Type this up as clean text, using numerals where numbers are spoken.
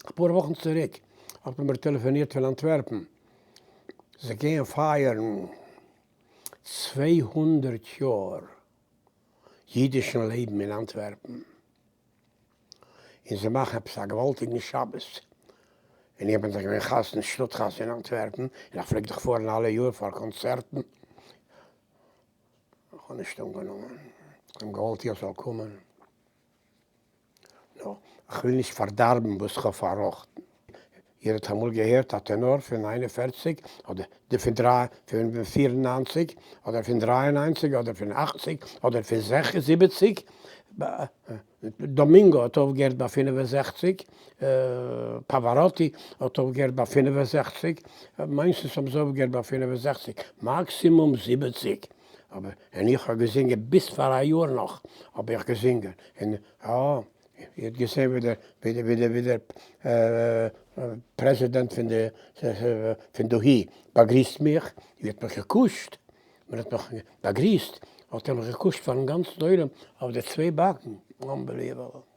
אפאר וואכן צוריק האט מען מיר טעלעפאנירט פון אנטווערפן, זיי גייען פייערן 200 יאר אידישן לעבן אין אנטווערפן, און זיי מאכן עפעס א געוואלדיגן שבת, און איך בין דאך געווען חזן, שטאט חזן אין אנטווערפן, און איך פלעג דאך פארן אלע יאר פאר קאנצערטן, איך האב נישט אנגענומען, זיי האבן געוואלט איך זאל קומען. נו, כ'וויל נישט פארדארבן וואס כ'האב פארראכטן. איר האט אמאל געהערט א טענאר פון 41 אדער די פון דריי פון 94 אדער פון 93 אדער פון 80 אדער פון 70? דאמינגא האט אויפגעהערט ביי 65, פאוואראטי האט אויפגעהערט ביי 65, מיינסטנס האבן זיי אויפגעהערט ביי 65, מאקסימום 70. אבער און איך האב געזינגען ביז פאר א יאר נאך האב איך געזינגען און אה איר האט געזען ווי דער ווי דער ווי דער ווי דער פרעזידענט פון די פון דאהי באגריסט מיך, איר האט מיך געקושט, מען האט מיך באגריסט האט ער מיך געקושט פארן גאנצן עולם אויף די צוויי באקן, unbelievable.